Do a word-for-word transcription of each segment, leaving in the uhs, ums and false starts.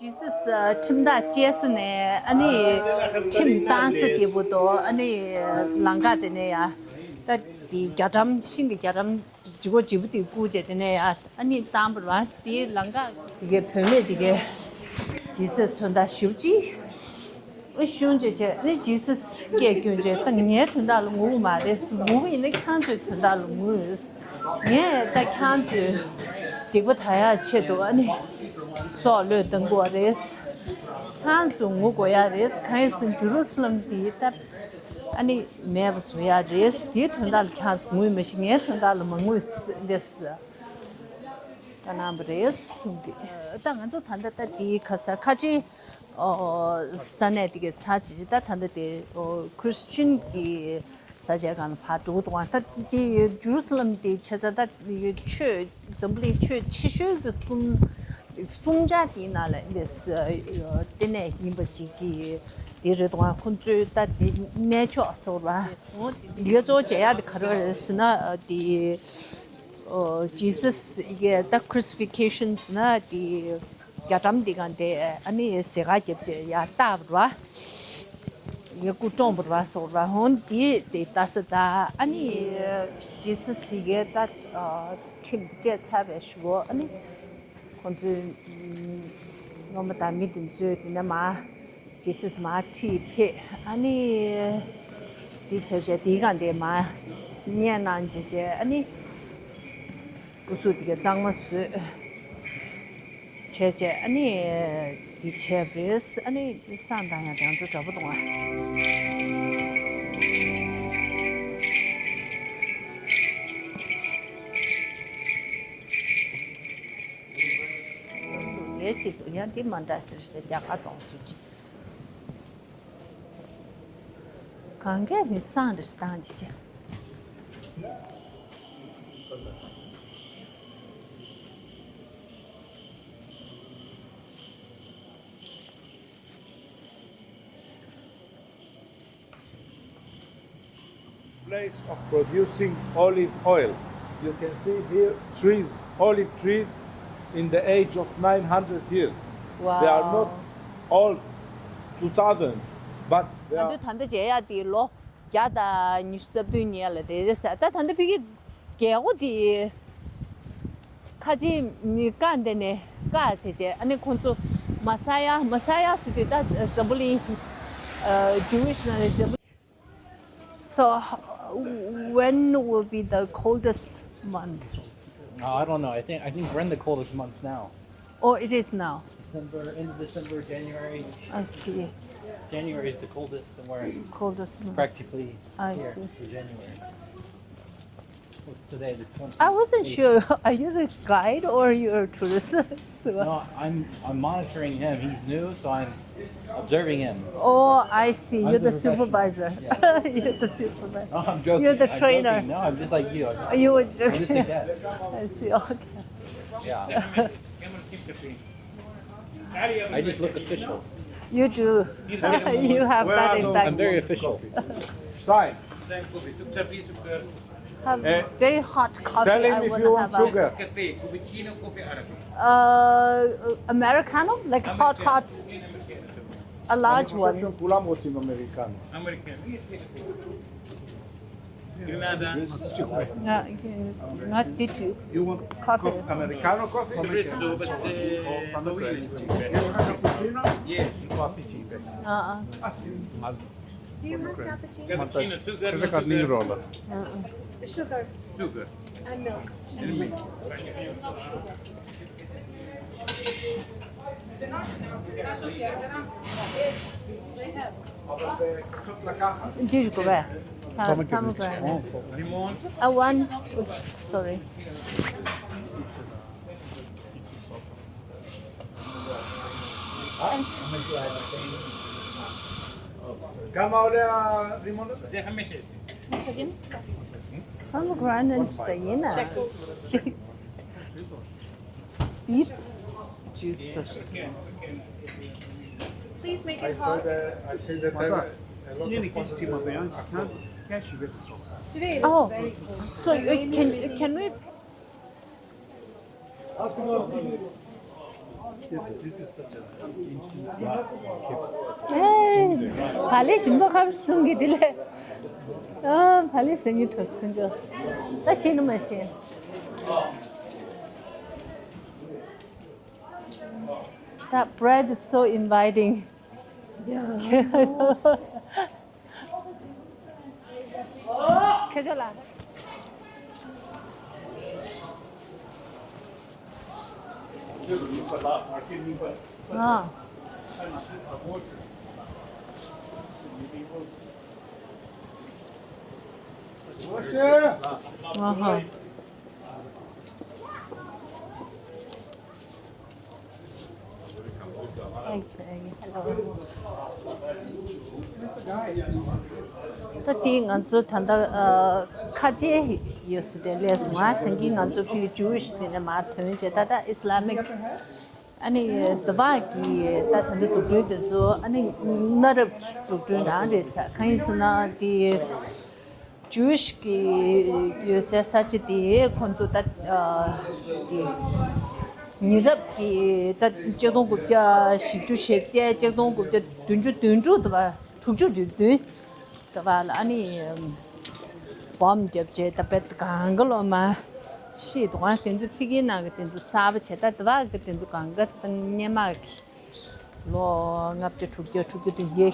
ཇི་སི་ཁྲིམས་ཐག་བཅད་ས་ནས་ཨ་ནི་ཁྲིམས་བཏང་ས་དེ་བར་དུ་ཨ་ནི་ལམ་ཁ་དེ་ནས་ཡ་ད་དེ་རྒྱ་གྲམ་ཤིང་གི་རྒྱ་གྲམ་ལྗིད་པོ་ལྗིད་པོ་དེ་བསྐུར་བྱས་དེ་ནས་ཡ་ཨ་ནི་བཏང་བ་རེད་བ། དེའི་ལམ་ཁ་དེ་གའི་བུད་མེད་དེ་གའི་ཇི་སི་མཚོན་རྟགས་ཞེ་པོ་ཅིག་ཨ་ཤུན་ཅེ་ཅེ་ནི་ཇི་སི་སྐད་སྐྱོན་ཅེ་ད་ངའི་དོན་དག་ལ་ངུ་གི་མ་རེད། ངུ་གི་ཡིན་ན་ཁྱེད་ཚོའི་དོན་དག་ལ་ངུ་ཡོད། ངས་ད་ཁྱེད་ཚོའི་སྡིག་པ་དག་ཡག་ཆེད་དུ་ཨ་ནི་སྲོག་བློས་གཏང་དགོས་པ་རེད། ཁྱེད་ཚོ་ངུ་དགོས་ཡག་རེད། གང་ཡིན་ཟེར་ན་ཇུ་རུ་སི་ལམ་འདི་ད་ཨ་ནི་མེད་པ་བཟོ་ཡག་རེད། དེའི་དོན་དག་ལ་ཁྱེད་ཚོ་ངུས་མ་ཤེས། ངའི་དོན་དག་ལ་མ་ངུས་ཟེར་འདི་ཟེར། ད་གནང་བ་རེད་གསུང་གི་ད་ང་ཚོ་ད་ལྟ་ད་དེའི་ཁ་ས་ཁ་ཆེ་ཨོ་ས་གནས་དེ་གའི་ཚར་ཅིག་ད་ད་ལྟ་དེ་ཨོ་ཁྲི་སི་ཅན་གྱི་ས་ཆའི་སྒང་ལ་ཕར་འགྲོ་གི་འདུག་ད་དེ་ཇུ་རུ་སི་ལམ་དེ་བྱས་ཙང་ད་ཆོས་འཛམ་བུ་གླིང་ཆོས་ཆེ་ཤོས་ཀྱི་གསུམ་གསུམ་ཆ་དེའི་ནང་ལ་འདི་ལྟེ་གནས་ཡིན་པ་ཅིག་གི་དེ་རེད་འདུག་ཁོང་ཚོའི་ད་དེ་གནས་མཆོག་སོགས་ལ་དེ་གཙོ་བོ་བྱེད་ཡག་དེ་ག་རེ་རེད་ཟེར་ན་དེ། ཨོ་ཇི་སི་ཡི་ད་ཁྲུ་སི་ཕི་ཁེ་ཤན་ཟེར་ན་དེ་རྒྱ་གྲམ་དེ་གང་དེ་ཨ་ནི་ཟེ་ག་རྒྱབ་ཅེ་ཡ་བཏགས་པ་རེད་བ། ཡ་སྐུ་བཀྲོངས་པ་རེད་བ་སོགས་རེད་བ། འོན་དེ་དེ་ལྟ་ས་ད་ཨ་ནི་ཇི་སི་ཡི་ད་ཁྲིམས་དེ་བཅད་ཚར་བའི་གཞུག་གུ་ཨ་ནི་ཁོང་ཚོའི་སློབ་མ་དང་མི་དེ་ཚོས་དེ་ནས་མ། ཇི་སི་མར་ཁྲིད་ཕེབས། ཨ་ནི་འདི་བྱས་བྱས་དེའི་སྒང་དེ་མར་བསྙེན་གནང་བྱས་བྱས་ཨ་ནི་སྐུ་གཟུགས་དེ་ག་གཙང་མ་བཟོས་བྱས་བྱས་ཨ་ནི་འདི་བྱས་པས་ཨ་ནི་བསང་བཏང་ཡག་དེ་ང་ཚོ་འདྲ་པོ་འདུག་ཨ། ཡས་ཅིག་འདུག་ཡང་འདི་མ་འདྲ་ཅིག་རེད་བྱས་རྒྱ་གར་གཏོང་སྲིད་ཅིག་གང་གས་ནི་བསང་རེ་བཏང་འདི་ཅི། Place of producing olive oil. You can see here trees, olive trees in the age of nine hundred years. They are not Wow. old, two thousand, but they ང are ཚོ་ད་ལྟ་མཇལ་ཡག་དེ་ལོ་བརྒྱ་དང་ཉི་ཤུ་རྩ་བདུན་ཉེ་ལ་དེ་རེད་ཟེར། ད་ད་ལྟ་ཕ་གི་རྒྱལ་སྒོ་དེ་ཁ་ཆེ་མི་བཀག་འདི་ནས་བཀག་བྱས་བྱས་ཨ་ནི་ཁོང་ཚོ་མ་ས་ཡ་མ་ས་ཡ་ཟེར་དུས་ད་འཛམ་བུ་གླིང་ཨ་ཇུ་ཝིཤ་ནང་ནས་འཛམ་བུ། So, uh, when will be the coldest month? Uh, I don't know. I think I think we're in the coldest month now. Oh, it is now. December, end of December, January. I see. January is the coldest, and we're Coldest month. practically I here see. for January. What's today? The twenty-eighth. I wasn't sure. Are you the guide or you're a tourist? No, I'm I'm monitoring him. He's new, so I'm observing him. Oh, I see. I'm You're the the professional. supervisor. Yeah. You're the supervisor. No, I'm joking. You're the I'm trainer. Joking. No, I'm just like you. I'm, You were I'm just a joking. guest. I see. Okay. Yeah. I just look official. You do. You have Where that are in those I'm back. very official. Stein. Have Eh, very hot coffee. Tell him I if wanna you want have a sugar. Cafe, cappuccino, coffee, Arabic. Uh, Americano, like hot, Americano. hot, a large Americano. One. Session, kulamo sin americano. Americano. Granada. Yeah, okay. Not did you? You want Coffee. co- Americano coffee? Espresso, but, uh, Americano. Yes, cappuccino? Yes. Coffee cheap. Uh-uh. Ask him. Do you have cappuccino? Cappuccino, sugar, no sugar. Uh-uh. Sugar. Sugar. And milk. And milk. Did you go back? Uh, pomegranate. Pomegranate. Oh. I want, oops, sorry. Pomegranate. Pomegranate. Beets juice. Please make I it saw hot. that, I see that there are a lot of positive Today it is Oh, very cold. So uh, can can we? ཨེ། བག་ལེབ་ཞིམ་མདོག་ཁ་པོ་ཞིག་བཟུང་གི་དེ་ལས། ཨ། བག་ལེབ་ཟ་སྙིང་བྲོ་སོང་ཁོ་ཚོ། ད་ཕྱིན་ནི་མ་ཤེས། That bread is so inviting. ཁྱེད་ཚོ་ལ། ཨ། ཨ་ཧ། ད་དེ་ང་ཚོ་ད་ལྟ་ཨ་ཁ་ཆེ་ཡོད་ས་དེ་སླེབས་སོང་ང་། ད་གིན་ང་ཚོ་ཕི་ཇུ་ཝིཤ་དེ་ནས་མར་ཐོན་བྱས། ད་ལྟ་ཨི་སི་ལ་མིག་ཨ་ནི་དུ་བ་གི་ད་ད་ལྟ་འཛུགས་སྐྲུན་དེ་ཚོ་ཨ་ནི་གནའ་རབས་འཛུགས་སྐྲུན་རང་རེད་ས། གང་ཡིན་ཟེར་ན་དེ། ཇུའུ་ཤི་གི་ཡོད་སའི་ས་ཆ་དེ་ཁོང་ཚོ་ད་ཨ་དེ་ཉེ་རབས་ཀྱི་ད་ཆིག་སྟོང་དགུ་བརྒྱ་བཞི་བཅུ་ཞེ་བརྒྱད། ཆིག་སྟོང་དགུ་བརྒྱ་བདུན་ཅུ་དོན་དྲུག་དུ་བ་དྲུག་ཅུ་དོན་བདུན་དུ་བ་ལ་ཨ་ནི་བོམ་བརྒྱབ་བྱས་ད་དཔེ་གང་ག་ལོ་མ་ཤི་འདུག་ཨ། དེ་ཚོ་ཕི་གིའི་ནང་གི་དེ་ཚོ་གསར་པ་བྱས། ད་དུ་བ་གི་དེ་ཚོ་གང་ག་ད་སྔོན་མ་གི་ལོ་ལྔ་བརྒྱ་དྲུག་བརྒྱ་དྲུག་བརྒྱ་བདུན་བརྒྱ།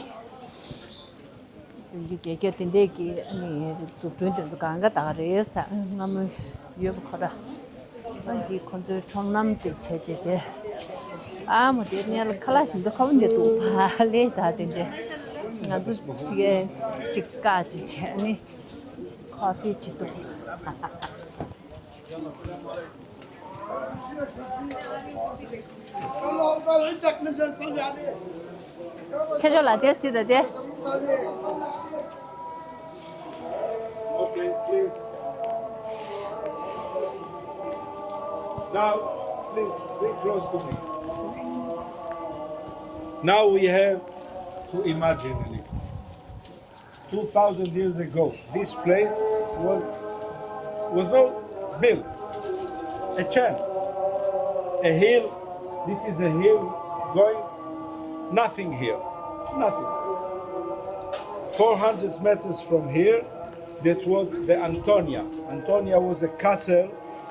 བདུན་བརྒྱ་བརྒྱད་བརྒྱ་དེ་འདྲས་ཀྱི་ཨ་ནི་འཛུགས་སྐྲུན་དེ་ཚོ་གང་ག་དག་རེད་ས། སྔ་མོ་ཡོད་པ་ཁོ་ར། ཨ་འདི་ཁོ་ཚོའི་ཁྲོམ་ལམ་དེ་བྱས་བྱས་བྱས། ཨ་མོ་དེ་ནས་ལ་ཁ་ལག་ཞིམ་མདོག་ཁ་པོ་འདི་འདུག་བ་ལས། ད་དེ་འདྲས་ང་ཚོ་དེ་ག་ཅིག་བཀག་ཅིག་བྱས་ཨ་ནི་ཁོ་ཕི་བྱེད་འདུག་ཁྱེད་ཚོ་ལ་དེ་སྲིད་དེ། Okay, please. Now, please, be close to me. Now we have to imagine a little. Two thousand years ago, this place was, was not built. A chain, a hill, this is a hill going, nothing here, nothing. Four hundred meters from here, that was the Antonia. Antonia was a castle,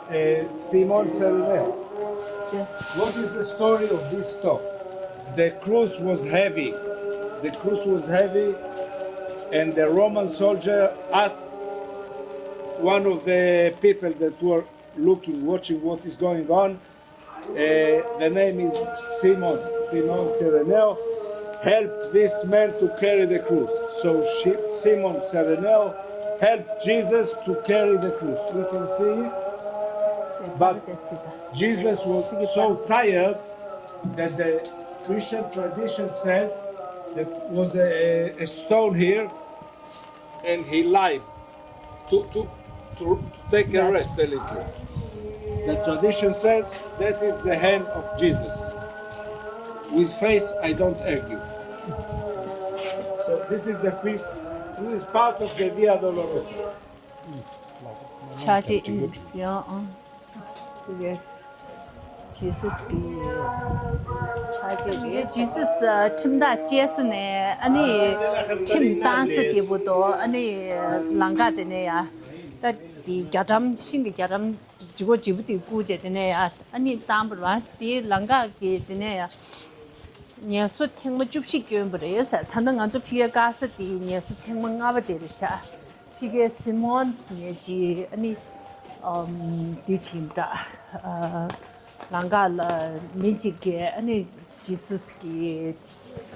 uh, Simon Cyrenaios. What is the story of this stone? The cross was heavy. The cross was heavy, and the Roman soldier asked one of the people that were looking, watching what is going on. Uh, the name is Simon, Simon Cyrenaios, help this man to carry the cross. So she, Simon Cyrenaios helped Jesus to carry the cross. We can see it. But Jesus was so tired that the Christian tradition said that was a, a stone here, and he lied to, to, to take a rest a little. The tradition says that is the hand of Jesus. With faith, I don't argue. So this is the feast. This is part of the Via Dolorosa. ཕྱག་རྗེས་ཡང་ཨང་། ཟེར་གི། ཇི་སུས་ཀྱི་ཕྱག་རྗེས་རེད། ཇི་སུས་ཁྲིམས་ཐག་བཅད་ས་ནས་ཨ་ནི་ཁྲིམས་བཏང་ས་དེ་བུ་དོ། ཨ་ནི་ལམ་ཁ་དེ་ནས་ཡ་ད་དེ་རྒྱ་གྲམ་ཤིང་གི་རྒྱ་གྲམ་ལྗིད་པོ་ལྗིད་པོ་དེ་བཀུག་བྱས་དེ་ནས་ཡ་ཨ་ནི་བཏང་བ་རེད་བ། དེ་ལམ་ཁ་གི་དེ་ནས་ཡ་ངལ་གསོ་ཐེངས་མ་བཅུ་བཞི་བསྐྱོན་པ་རེད་ཟེར། ད་ལྟ་ང་ཚོ་ཕ་གིར་དཀར་ས་དེ་ངལ་གསོ་ཐེངས་མ་ལྔ་པ་དེ་རེད་ཤག་ཕ་གིའི་སི་མོན་ཟེར་མཁན་ཅིག་ཨ་ནི་ཨམ་འདི་ཕྱིན་ད་ཨ་ལམ་ཁ་ལ་མི་གཅིག་གིས་ཨ་ནི་ཇི་སུས་ཀྱི་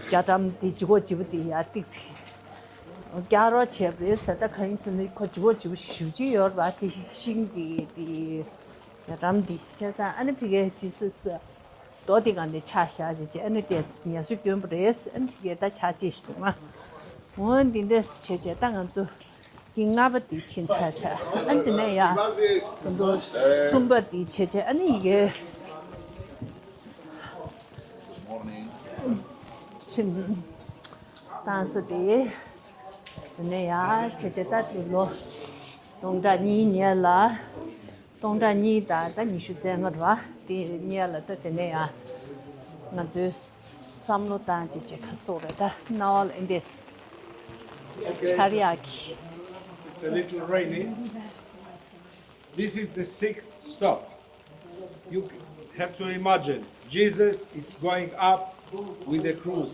རྒྱ་གྲམ་འདི་ལྗིད་པོ་ལྗིད་པོ་འདི་ཡར་བཏེགས་ཚེ་རྒྱག་རོགས་བྱས་པ་རེད་ཟེར། ད་གང་ཡིན་ཟེར་ན་ཁོ་ལྗིད་པོ་ལྗིད་པོ་ཞེ་པོ་ཅིག་ཡོད་རེད་པ། དེ་ཤིང་འདི་འདི་རྒྱ་གྲམ་འདི་བྱས་ཙང་ཨ་ནི་ཕ་གིའི་ཇི་སུས་རྡོ་དེ་སྒང་དེ་ཆག་བཞག་བྱས་བྱས་ཨ་ནི་དེ་ངལ་གསོ་བསྐྱོན་པ་རེད། ཨ་ནི་དེ་ད་ཆག་ཅིག་ཞིག་འདུག་ང་འོ་འདི་འདྲས་བྱས་བྱས་ད་ང་ཚོ་དེ་ལྔ་པ་དེ་ཕྱིན་ཚར་བྱས། ཨ་ནི་དེ་ནས་ཡ་དེ་ཚོ་གསུམ་པ་དེ་བྱས་བྱས་ཨ་ནི་ཡི་གེ་ཕྱིན་བཏང་ས་དེ་དེ་ནས་ཡ་བྱས་བྱས་ད་དེ་ལོ་སྟོང་ཕྲག་གཉིས་ཉེ་ལ། སྟོང་ཕྲག་གཉིས་དང་ད་ཉི་ཤུ་རྩ་ལྔ་རེད་བ། དེ་གཉིས་ལ་ད་དེ་ནས་ཡང་ ང་ཚོའི་བསམ་བློ་བཏང་ཅིག་ཅིག་ག་སོགས་རེད་ད། ནའོ་ལ་འདི་འཆར་ཡག་གི It's a little rainy. This is the sixth stop. You have to imagine Jesus is going up with the cruise.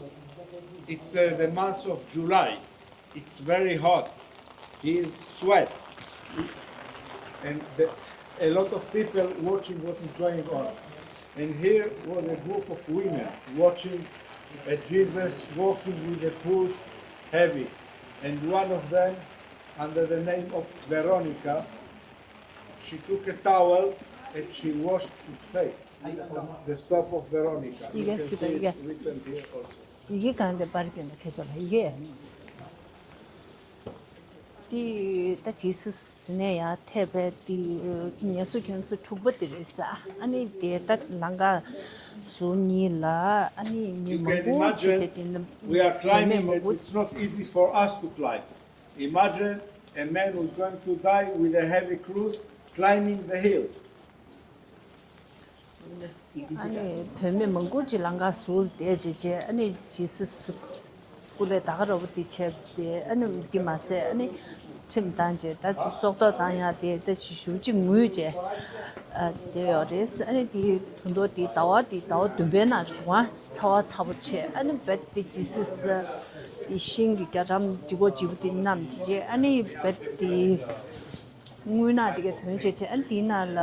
It's uh, the month of July. It's very hot. He is sweat. And the, a lot of people watching what is going on. And here was a group of women watching uh, Jesus walking with the cruise heavy. And one of them, under the name of Veronica, she took a towel and she washed his face. The stop of Veronica. You can see it written here also. ཡི་གེ་གང་དེ་པར་གྱོན་ན་ཁེ་སོ་ལ་ཡི་གེ། དེ་ད་ཇི་སི་དེ་ནས་ཡར་ཐེབས་པའི་དེ་ངལ་གསོ་ཁྱོན་སོ་དྲུག་པ་དེ་རེད་ས། ཨ་ནི་དེ་ད་ལང་ཀ་ཟུར་གཉིས་ལ་ཨ་ནི་མི་You མང་can པོ་ཅིག་imagine དེ་དེ་ནི་we are བུད་མེད་climbing མང it. པོ། It's not easy for us to climb. Imagine a man who's going to die with a heavy cruise climbing the hill. ཨ་ནི་བུད་མེད་མང་པོ་ཅིག་ལང་ཀ་ཟུར་བསྡད་བྱས་བྱས་ཨ་ནི་ཇི་སི་སྐུ་ལས་ད་ག་ར་བོ་དེ་བྱས་ཏེ་ཨ་ནི་དེ་མ་ཟད་ཨ་ནི་ཁྲིམས་བཏང་བྱས་ད་སྲོག་ཐོག་བཏང་ཡག་དེ་ད་ཞུ་ཅིག་ངུས་བྱས་ཨ་དེ་ཡོད་རེད། ཨ་ནི་དེ་དུས་ཚོད་དེ་ཟླ་བ་དེ་ཟླ་བ་བདུན་པའི་ནང་རེད་བ། ཚ་བ་ཚ་པོ་བྱས་ཨ་ནི་རྦད་དེ་ཇི་སི་དེ་ཤིང་གི་རྒྱ་གྲམ་ལྗིད་པོ་ལྗིད་པོ་དེ་བསྣམས་བྱས་བྱས་ཨ་ནི་རྦད་དེ། དངུལ་ནག་དེ་གའི་དོན་བྱེད་བྱེད་ཨ་ནི་དེའི་ནང་ལ་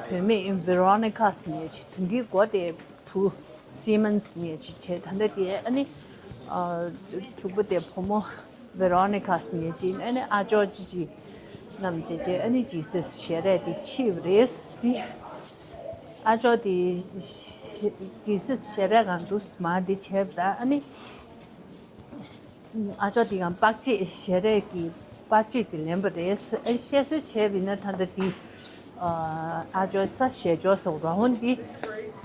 བུད་མེད་ཨིན་ཝེ་རོ་ནི་ཁ་ཟེར་མཁན་ཞིག་དུང་གི་མགོ་དེ་བུ་སི་མན་ཟེར་མཁན་ཞིག་བྱས་ད་ལྟ་དེ་ཨ་ནི་ཨ་དྲུག་པོ་དེ་བུ་མོ་ཝེ་རོ་ནི་ཁ་ཟེར་མཁན་ཅིག་ཨ་ནི་ཨ་ཅོ་ཅི་ཅི་རྣམས་བྱེད་བྱེད་ཨ་ནི་ཇི་སི་ཞལ་རས་དེ་ཕྱིས་པ་རེད། དེ་ཨ་ཅོ་དེ་ཇི་སི་ཞལ་རས་གང་འདུག་མ་དེ་བྱས་པ་ད་ཨ་ནི། ཨ་ཅོ་དེ་ཡང་པགས་ཅེས་ཞལ་རས་ཀྱི་པགས་ཅེས་དེ་ལེན་པ་རེད། ཨ་བཤད་སྲོལ་བྱས་པ་ཡིན་ན་ད་ལྟ་དེ་ཨ་ཅོ་ས་ཞལ་ཅོ་སོགས་རང་དབང་དེ་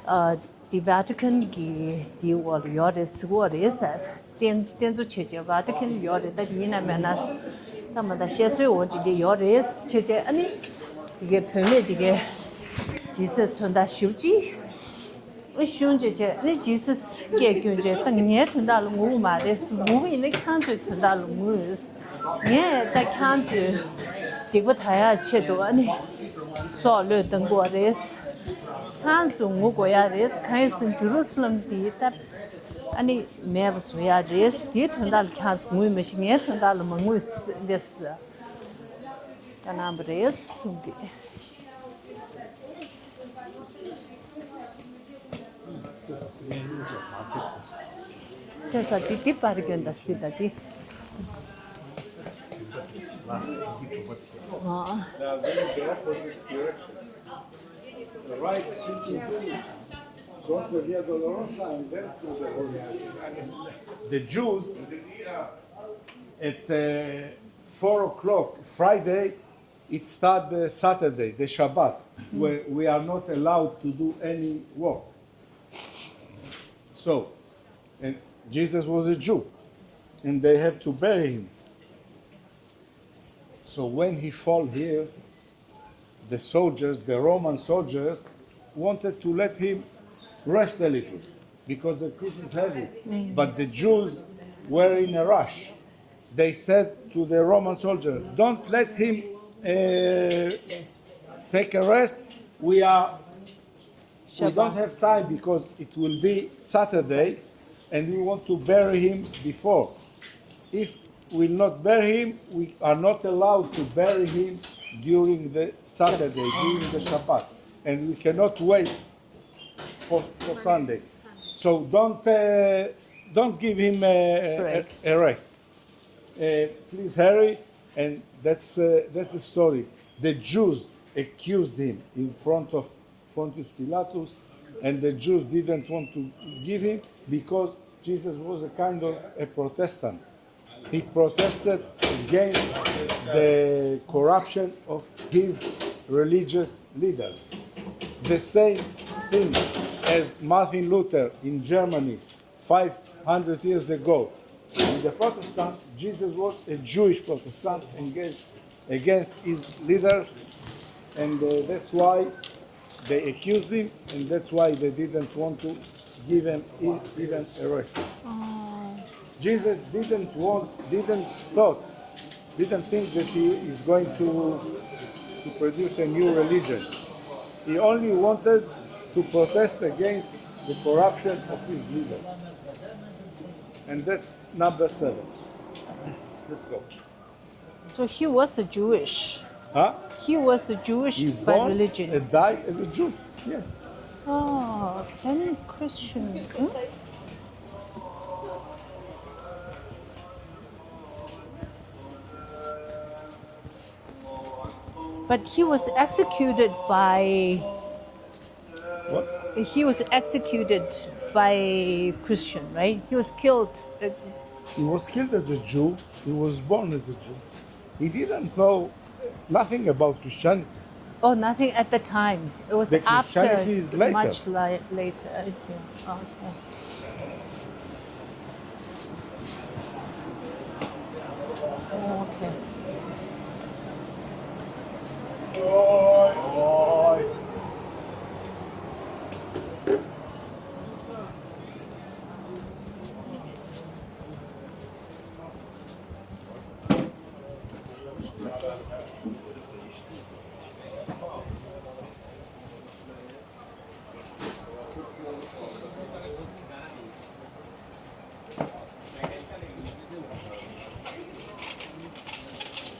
ཨ་དེ་ཝ་ཊི་ཀན་གྱི་དེའི་འོག་ལ་ཡོད་རེད་ཟེར་གོ་རེད་ཟེར། རྟེན་རྟེན་གཙོ་བྱས་བྱས་ཝ་ཊི་ཀན་ལ་ཡོད་རེད། ད་དེ་ཡིན་ན་མེད་ན་ད་མ་ད་བཤད་སྲོལ་འོ་དེ་འདྲ་ཡོད་རེད་བྱས་བྱས་ཨ་ནི་དེ་གའི་བུད་མེད་དེ་གའི་ཇི་སི་མཚོན་རྟགས་ཞེ་པོ་ཅིག་ཨ་ཤུན་ཅེ་ཅེ་ནི་ཇི་སི་སྐད་སྐྱོན་ཅེ་ད་ངའི་དོན་དག་ལ་ངུ་གི་མ་རེད། ངུ་གི་ཡིན་ན་ཁྱེད་ཚོའི་དོན་དག་ལ་ངུས། ངས་ད་ཁྱེད་ཚོའི་སྡིག་པ་དག་ཡག་ཆེད་དུ་ཨ་ནི་སྲོག་བློས་བཏང་དགོས་རེད། ཁྱེད་ཚོ་ངུ་དགོས་ཡག་རེད། གང་ཡིན་ཟེར་ན་ཇུ་རུ་སི་ལམ་དེ་ད་ཨ་ནི་མེད་པ་བཟོ་ཡག་རེད། དེའི་དོན་དག་ལ་ཁྱེད་ཚོ་ངུས་མ་གཞི་ངའི་དོན་དག་ལ་མ་ངུས་ཟེར་ད་གནང་བ་རེད་གསུང་གི། ཁྱོད་ས་དེ་དེ་པར་གྱོན་ད་སྲིད་ད་དེ། ཨ། They are going the opposite direction. The right is going to Via Dolorosa and then to the Holy City. The Jews at uh, four o'clock Friday, it started the Saturday, the Shabbat, where we are not allowed to do any work. So, and Jesus was a Jew, and they have to bury him. So when he fall here, the soldiers, the Roman soldiers, wanted to let him rest a little because the cross is heavy. But the Jews were in a rush. They said to the Roman soldier, "Don't let him uh, take a rest. We are we don't have time because it will be Saturday, and we want to bury him before. If we not bury him, we are not allowed to bury him during the Saturday, during the Shabbat, and we cannot wait for, for Sunday. So don't uh, don't give him a, a, a rest. Uh, please hurry." And that's uh, that's the story. The Jews accused him in front of Pontius Pilatus, and the Jews didn't want to give him because Jesus was a kind of a Protestant. He protested against the corruption of his religious leaders. The same thing as Martin Luther in Germany five hundred years ago. In the Protestant, Jesus was a Jewish Protestant against, against his leaders, and uh, that's why they accused him, and that's why they didn't want to Given e- even arrested. Jesus didn't want, didn't thought, didn't think that he is going to, to produce a new religion. He only wanted to protest against the corruption of his leader. And that's number seven. Let's go. So he was a Jewish. Huh? He was a Jewish He by born religion. And died as a Jew. Yes. Oh, then Christian. Hmm? But he was executed by What? He was executed by Christian, right? He was killed. Uh, He was killed as a Jew. He was born as a Jew. He didn't know nothing about Christianity. Oh, nothing at the time. It was The after, Christianity is later. Much li- later. I see. Okay. Oh, okay.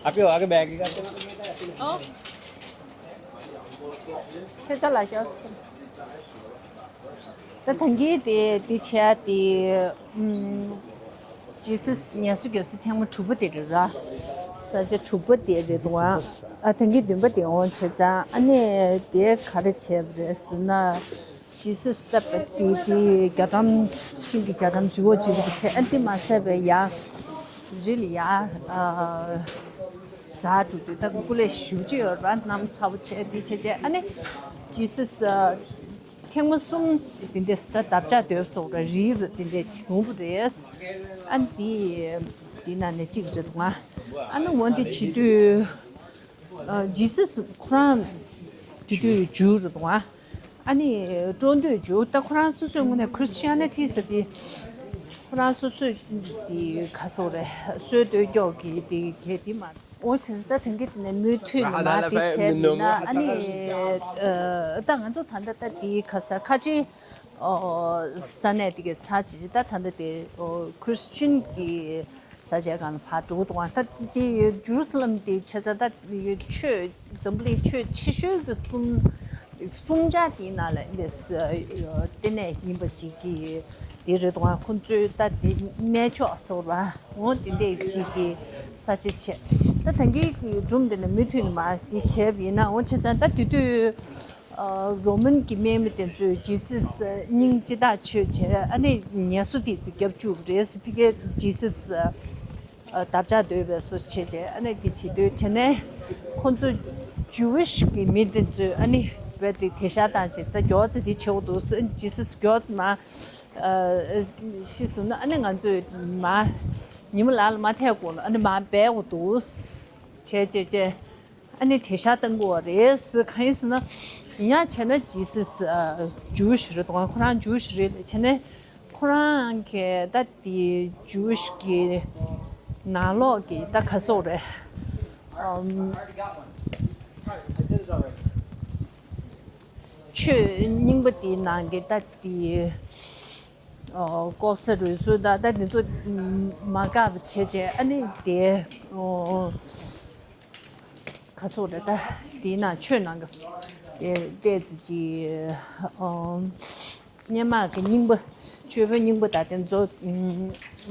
आपके आगे बैग का ཁྱེད་ཅག་ལ་ཤོག་ད་ཐང་གི་དེ་དེ་བྱས་དེ་ཨུམ། ཇི་སིས་ངལ་གསོ་རྒྱབ་ས་ཐེངས་མ་དྲུག་པ་དེ་རེད་ར། ས་ཆ་དྲུག་པ་དེ་རེད་འདུག་ཨ་ཐང་གི་བདུན་པ་དེ་འོང་བྱས་ཙང་ཨ་ནི་དེ་ག་རེ་བྱས་པ་རེད་ཟེར་ན། ཇི་སིས་ད་དེ་དེ་རྒྱ་གྲམ་ཤིང་གི་རྒྱ་གྲམ་ལྗིད་པོ་ལྗིད་པོ་བྱས་ཨ་འདི་མ་ཟད་པའི་ཡ་རི་ལ་ཡ་ཨ་འཛག་འགྲོ་དུས་ད་སྐུ་ལས་ཞུ་ཅི་ཡོད་ར་གནམ་ཚ་པོ་བྱས་འདི་བྱས་བྱས་ཨ་ནི་ཇི་སིས་ཨ། ཐེངས་མ་གསུམ་དེ་འདྲས་ད་བདག་ཅག་སྡོད་སོགས་ར་རིལ་དེ་འདྲས་བྱུང་བ་རེད། ཨ་འདི་འདི་ནང་ནས་གཅིག་རེད་འདུག་ཨ་ནི་འོ་འདི་བྱེད་དུས་ཇི་སིས་ཁོ་རང་དེ་དུས་ཇུ་རེད་འདུག་ཨ་ནི་སྤྲོ་འདོད་ཇུ་ད་ཁོ་རང་སོ་སོའི་ངོས་ནས་Christianity ཟེར་དེ་ཁོ་རང་སོ་སོའི་དེ་ག་སོགས་རེད་སྲོལ་གཏོད་ཀྱོག་གི་དེ་གལ་དེ་མ། འོ་བྱས་ན་ད་དེང་གི་དེ་ནས་མུ་མཐུད་ནས་མ་དེ་བྱས་པས་ན་ཨ་ནི་ད་ང་ཚོ་ད་ལྟ་ད་དེའི་ཁ་ས་ཁ་ཆེ་ས་གནས་དེ་གའི་ཚ་ཅིག་ད་ད་ལྟ་དེ་Christian་གི་ས་ཆའི་སྒང་ལ་ཕར་འགྲོ་གི་འདུག་ད་དེ་ཇུ་རུ་སི་ལམ་དེ་བྱས་ཙང་ད་ཆོས་འཛམ་བུ་གླིང་ཆོས་ཆེ་ཤོས་ཀྱི་གསུམ་གསུམ་ཆ་དེའི་ནང་ལ་འདི་ལྟེ་གནས་ཡིན་པ་ཅིག་གི་དེ་རེད་འདུག་ཁོ་ཚོའི་ད་དེ་གནས་མཆོག་སོགས་ར། འོ་དེ་འདྲས་ཅིག་གི་ས་ཆ་བྱས། ད་ད་གིན་གི་སྒྲུང་འདི་ནས་མུ་མཐུད་ནས་མར་འདི་བྱས་པ་ཡིན་ན་འོ་བྱས་ཙང་ད་དེ་དུས་རོ་མན་གྱི་དམག་མི་དེ་ཚོས་ཇི་སིས་སྙིང་ཅི་ཐག་ཆོད་བྱས་ཨ་ནི་ངལ་གསོ་དེ་ཚོ་བརྒྱབ་བཅུག་པ་རེད། ཕ་གིའི་ཇི་སིས་བདག་ཅག་སྡོད་པའི་བཟོ་བྱས་བྱས་ཨ་ནི་དེ་བྱེད་དུས་བྱས་ནས་ཁོ་ཚོ་ཇུ་ཝིཤ་གི་མི་དེ་ཚོས་ཨ་ནི་བས་དེ་དེ་ཤ་བཏང་བྱས་ད་མགྱོགས་ཙམ་དེ་བྱེད་དགོས་འདུག་ཇི་སིས་མགྱོགས་ཙམ་མར། ཤི་སོང་ན་ཨ་ནི་ང་ཚོས་མ་ཉི་མ་ལག་ལ་མ་ཐེག་གོང་ལ་ཨ་ནི་མ་སྦས་དགོས་འདུག་བྱས་བྱས་བྱས་ཨ་ནི་དེ་ཤ་བཏང་དགོས་པ་རེད། གང་ཡིན་ཟེར་ན་ཡིན་ཡང་བྱས་ན་ཇི་སིས་ཇུ་ཝིཤ་རེད་དོ། ཁོ་རང་ཇུ་ཝིཤ་རེད་བྱས་ནས་ཁོ་རང་གིས་ད་དེ་ཇུ་ཝིཤ་གི་ནང་ལོགས་ཀྱི་ད་ག་སོགས་རེད། ཆོས་རྙིང་པ་དེའི་ནང་གི་ད་དེ། ལྐོག་ཟ་རུལ་སུངས་དང་ད་དེ་ཚོ་མ་དགའ་བ་བྱས་བྱས་ཨ་ནི་དེ་ག་ཚོད་རེད་ད་དེའི་ནང་ཆོས་ནང་གི་དེ་ཏོག་ཙམ་ཅིག་སྔོན་མ་གི་རྙིང་པ་ཆོས་པ་རྙིང་པ་དང་དེ་ཚོ་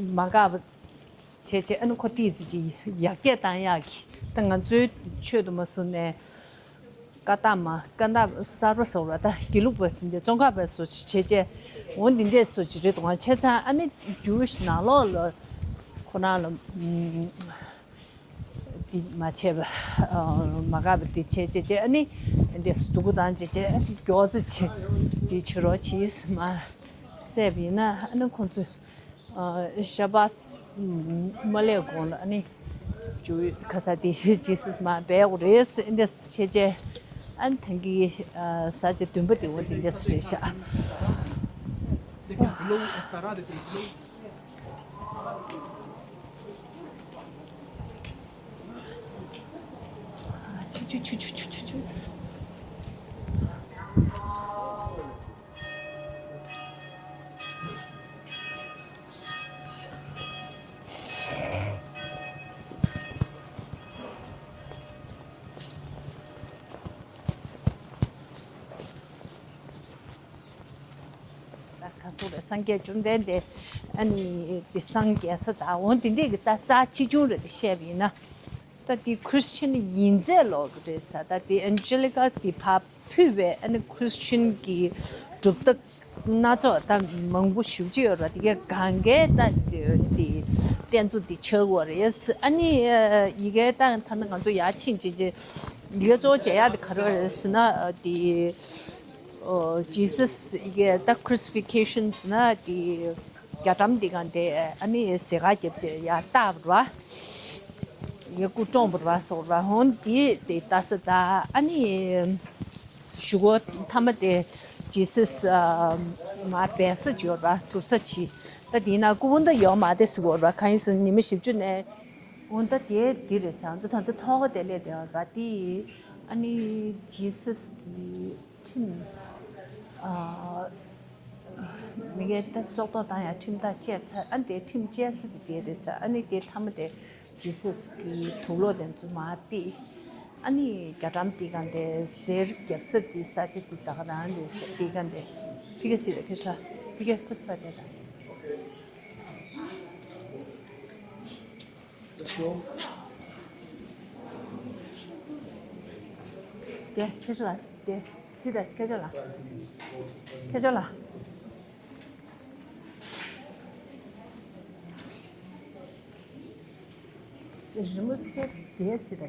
མ་དགའ་བ་བྱས་བྱས་ཨ་ནི་ཁོ་ཏོག་ཙམ་ཅིག་ཡར་རྒྱས་བཏང་ཡག་གི་ད་ང་ཚོའི་ཆོས་དུ་མ་བཟུང་ནས། ཀ་དག་མ་ཀ་དག་གསར་པ་བཟོ་བ་དང་དགེ་ལུགས་པ་འདི་ཙོང་ཁ་པ་བཟོ་བྱས་བྱས་འོ་འདི་འདྲས་བཟོ་བྱས་རེད་དོ། བྱས་ཙང་ཨ་ནི་ཇུ་ཝིཤ་ནང་ལོགས་ལ་ཁོ་རང་ལ་འདི་མ་བྱས་པ་མ་དགའ་བ་འདི་བྱས་བྱས་བྱས་ཨ་ནི་འདི་འདྲས་སྡུག་པོ་བཏང་བྱས་བྱས་མགྱོགས་ཙམ་བྱས་འདི་བྱེད་རོགས་བྱས་མ་བསད་པ་ཡིན་ན་ཨ་ནི་ཁོང་ཚོས། ཨ་ཤ་བ་མ་ལས་གོང་ལ་ཨ་ནི་ཇུ་ཁ་ས་དེ་ཇི་སིས་མ་སྦས་དགོས་རེད་ཟེར་འདི་འདྲས་བྱས་བྱས་ཨ་ནི་ཐང་གི་ས་ཆ་བདུན་པ་དེ་འོ་དེ་འདྲས་རེད་ཤག Glow, estará de glow. ཆུ་ཆུ་ཆུ་ཆུ་ཆུ་ཆུ་ཆུ། ད་ག་སོགས་རེད། སངས་རྒྱས་བཅོམ་ལྡན་འདས་ཨ་ནི་དེ་སངས་རྒྱས་ས་དང་འོ་དེ་འདྲས་ཀྱི་ད་རྩ་ཆེ་ཆུང་རེད་དེ་བཤད་པ་ཡིན་ན། ད་དེ་ཁྲིས་ཅན་ཡིན་ཚད་ལོག་གི་རེད་ས། ད་དེ་ཨན་ཇེ་ལི་ཀ་དེ་ཕར་ཕུད་པའི་ཨ་ནི་ཁྲིས་ཅན་གྱི་གྲུབ་རྟགས་སྣ་ཚོགས་ད་མང་པོ་ཞེ་པོ་ཅིག་ཡོད་རེད། དེ་གའི་གང་གའི་ད་དེ་རྟེན་གཙོ་དེ་ཆགས་ཡོད་རེད། ཨ་ནི་ཡི་གེ་ད་ད་ནི་ང་ཚོ་ཡར་ཕྱིན་བྱས་རྗེས་ཡི་གེ་གཙོ་བོ་མཇལ་ཡག་དེ་ག་རེ་རེད་ཟེར་ན་དེ། ཨོ། ཇི་སཱས་ཡི་གེ་ད་ཁྲུ་སི་ཕི་ཁེ་ཤན་ཟེར་ན་དེ་རྒྱ་གྲམ་འདི་ག་འདི་ཨ་ནི་ཟེ་ག་རྒྱབ་ཅེས་ཡར་བཏགས་པ་རེད་བ། ཡར་སྐུ་བཀྲོངས་པ་རེད་བ་སོགས་རེད་བ། འོན་ཏེ་དེ་ལྟ་ས་ད་ཨ་ནི་གཞུག་གུ་མཐའ་མ་དེ་ཇི་སཱས་མར་སྦས་ས་ཅིག་ཡོད་རེད་བ། དུར་ས་ཅིག་ད་དེ་ན་སྐུ་བོ་འདི་ཡོད་མ་རེད་ཟེར་གོ་རེད་བ། གང་ཡིན་ཟེར་ན་ཉི་མ་བཞི་བཅུ་ནས། འོ་ད་དེ་འདི་རེད་ཟེར། ང་ཚོ་ད་ལྟ་ཐོག་ཁ་དེ་སླེབས་བསྡད་ཡོད་རེད་བ། དེ་ཨ་ནི་ཇི་སཱས་ཀྱི་ཁྲིམས། ཨ། མི་སྒེར་ད་སྲོག་ཐོག་བཏང་ཡག་ཁྲིམས་ཐག་བཅད་ཚར། ཨ་ནི་དེ་ཁྲིམས་བཅད་ས་དེ་དེ་རེད་ཟེར། ཨ་ནི་དེ་མཐའ་མ་དེ་ཇི་སཱས་ཀྱི་དུག་སློག་དེ་ཚོ་མར་ཕུད། ཨ་ནི་རྒྱ་གྲམ་དེ་ག་འདི་ཟེར་རྒྱབ་ས་དེ་ས་ཆ་དེ་ད་ག་རང་རེད་ཟེར། དེ་ག་འདི་ཕི་ག་སི་རེད། ཕི་ཤ་ཕི་ག་ཁུ་སི་པ་དེ་དང་། དེ་ཁྱེད་ཚོ་ལ་དེ་སི་ད་ཁྱེད་ཚོ་ལ་ཁྱེད་ཚོ་ལ། དེ་རི་མོ་དེ་དེ་སི་ད་དེ།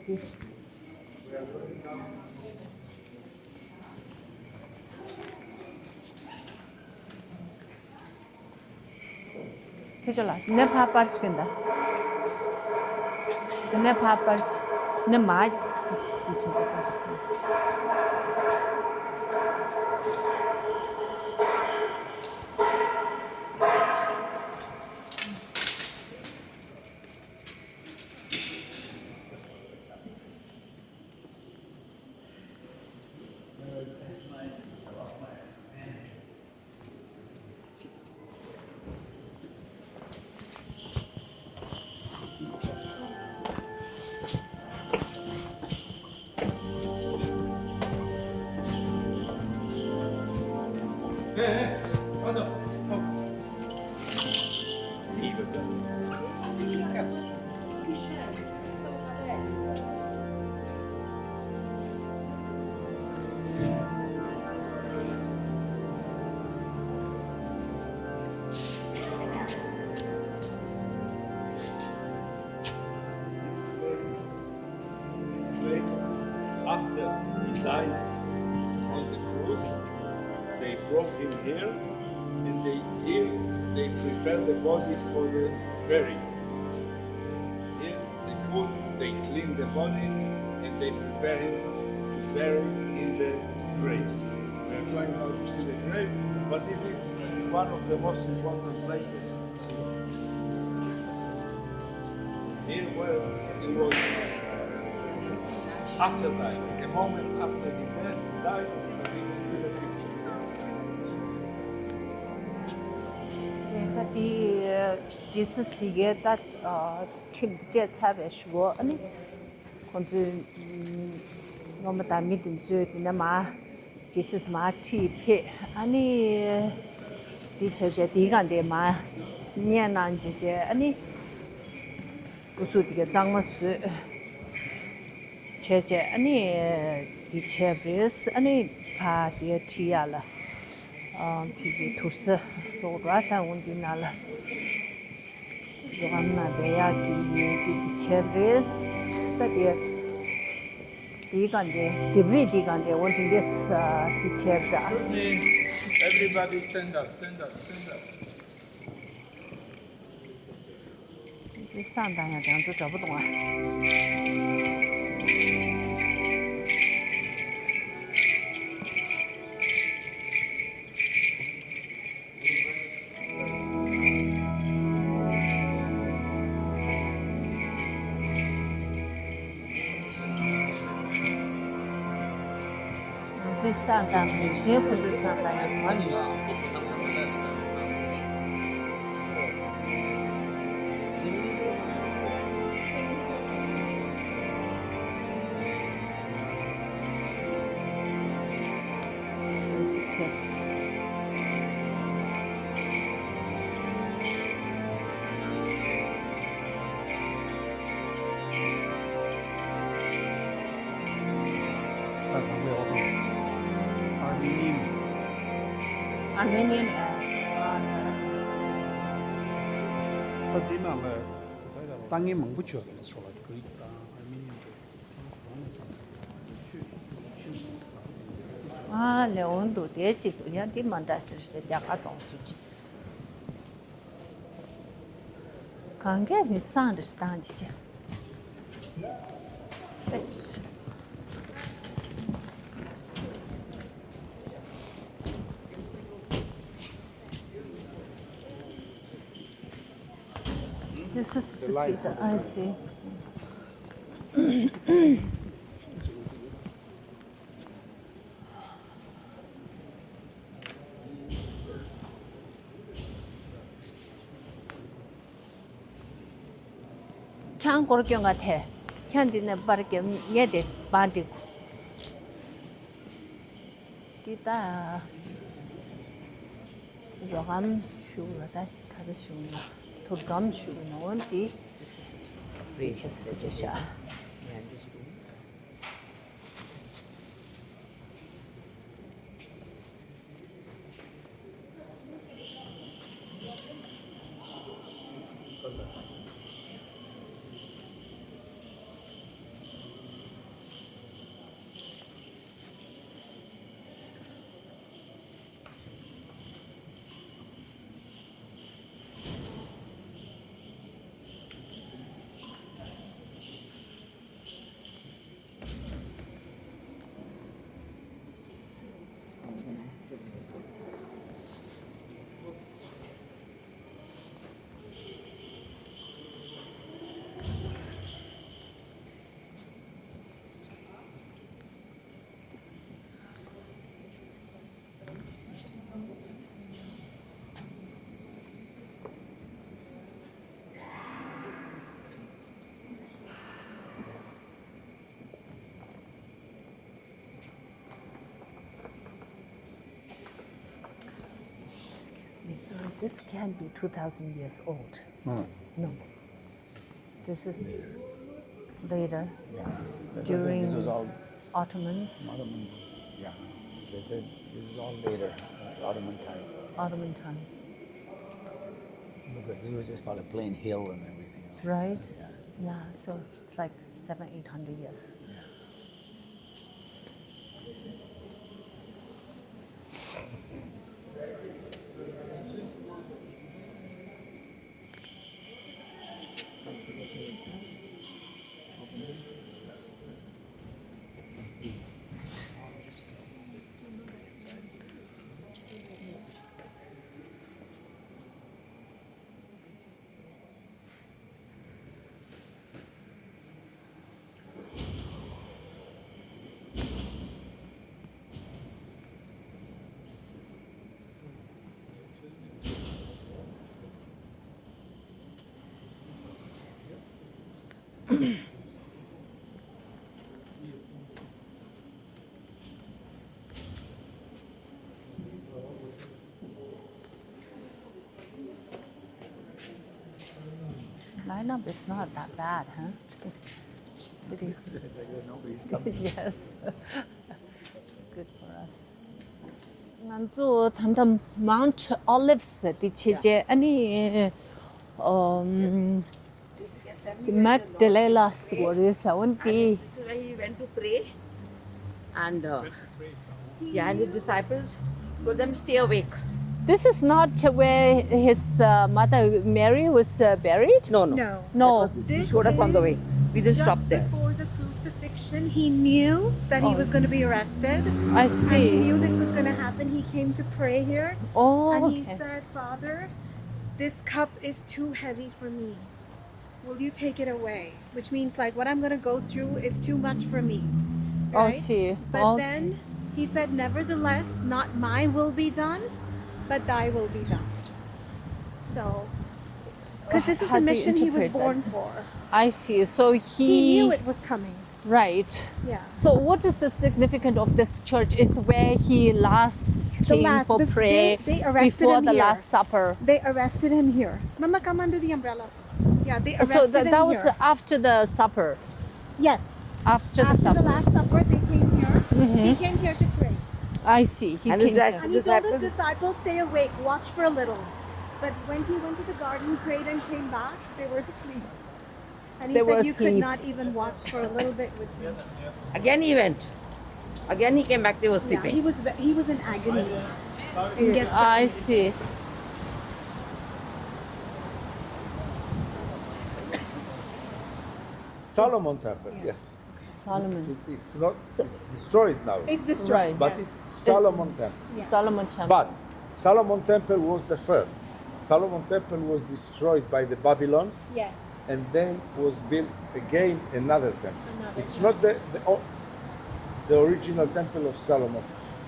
ཁྱེད་ཚོ་ལ་ནེ་ཕ་པར་ཤི་གན་ད། ནེ་ཕ་པར་ཤི་ནེ་མ་དེ་ཆེ་ཆེ་པར་ཤི་གན། This place, after he died on the cross, they brought him here, and they here they prepare the body for the burial. Here they put, they clean the body, and they prepare him to bury in the grave. We are going now to see the grave, but it is one of the most important places. Here where he was after that, the moment after he died, died, we can see the picture. ད་དེ་ཇི་སཱས་ཡི་གེ་ད་ཁྲིམས་དེ་བཅད་ཚར་བའི་གཞུག་གུ་ཨ་ནི། ཁོང་ཚོས་ཨམ། སློབ་མ་དང་མི་དེ་ཚོས་དེ་ནས་མར་ཇི་སཱས་མར་ཁྲིད་ཕེབས། ཨ་ནི་དེ་བྱས་བྱས་དེའི་སྒང་དེ་མར་བསྙལ་གནང་བྱས་བྱས། ཨ་ནི་སྐུ་གཟུགས་དེ་ག་གཙང་མ་བཟོས་བྱས་བྱས། ཨ་ནི་དེ་བྱས་པ་རེད། ཨ་ནི་ཕར་དེ་ཁྲིད་ཡག་ལ་ཨ་ཕི་གི་དུར་ས་སོགས་ར་ད་འོང་དེ་ནང་ལ། ཡོ་ག་ན་བསྡད་ཡག་གི་ཡོད་ཀྱི་བྱས་རེད། ད་དེ་དེའི་སྒང་དེ་ལྡེབས་རིས་དེའི་སྒང་དེ་འོ་དེ་འདྲས་དེ་བྱས་ར། Everybody stand up, stand up, stand up. དེ་བསང་བཏང་ཡག་དེ་ང་ཚོ་འདྲ་པོ་འདུག་ཨ། བསང་བཏང་ནས་གཞན་ཁོ་ཚོའི་བསང་བཏང་ཡག་ག་ནས། ས་གང་པའི་འོག་ཏུ། Armenian. Armenian, uh, uh, ད་འདི་ནང་ལ་ལྟ་མཁན་མང་པོ་བྱོས་རེད་ཤོག་ལ། Greek དང་Armenian དེ། ཨ་ལེ་འོན་འདུག་དེ་གཅིག་ཏུ་ཡང་འདི་མ་འདྲ་ཅིག་རེད། རྒྱ་གར་གཏོང་སྲིད་ཅིག་གང་གས་ནི་སང་རེ་བཏང་གི་ཅི། This is to see the I see. ཁྱང་སྐོར་སྐྱོད་ང་ཐེ། ཁྱང་འདི་ནས་པར་སྐྱོད་ངས་དེ་པར་འགྲིག་འདི་ད་རོགས་རམ་ཞུ་ལ་ད་ད་ད་ཞུ་ན་ཐུར་སྒམ་ཞུ་ན་འོན་ཏེ་རེ་ཆེ་སེ་རེ་ཤ། Excuse me, sorry, this can't be two thousand years old. No. This is later, yeah, during this was all Ottomans. Ottomans, yeah. They said this is all later, Ottoman time. Ottoman time. Because this was just all a plain hill and everything else. Right? Yeah. Yeah, so it's like seven, eight hundred years. Yeah. Lineup is not that bad, huh? Pretty. Yes. It's good for us. ང་ཚོ་ད་ལྟ་Mount Olives དེ་བྱས་རྗེས་ཨ་ནི་ཨམ། Magdala ཟེར་བ་རེད་ཟེར་བ་འདི། This is where he went to pray. And uh, yeah, and his disciples told them, "Stay awake." This is not where his uh, mother Mary was uh, buried? No, no. No. No. That was, he showed us on the way. We didn't stop there. Before the crucifixion, he knew that he was going to be arrested. I see. And he knew this was going to happen. He came to pray here. Oh, okay. And he said, "Father, this cup is too heavy for me. Will you take it away?" Which means, like, what I'm going to go through is too much for me. Oh, I see. But then He said, "Nevertheless, not my will be done, but thy will be done." So, because this is the mission he was born for. I see. So he, he knew it was coming. Right. Yeah. So what is the significance of this church? It's where he last came last, for prayer they, they before the him Last Supper. They arrested him here. Mama, come under the umbrella. Yeah, they arrested so the, him that was here. After the supper. Yes. After, after the, the Last Supper, they came here. Mm-hmm. He came here to pray. I see. He and came here. And he told his disciples, "Stay awake, watch for a little." But when he went to the garden, prayed, and came back, they were asleep. And he they said, "You could not even watch for a little bit with me." Again, he went. Again, he came back. They were sleeping. Yeah, he was he was in agony. I see. Solomon Temple, yes. Solomon. It's not. So, it's destroyed now. It's destroyed. Right. But yes. It's Solomon Temple. Yes. Solomon Temple. But Solomon Temple was the first. Solomon Temple was destroyed by the Babylons. Yes. And then was built again another temple. Another it's temple. Not the the, the original temple of Solomon.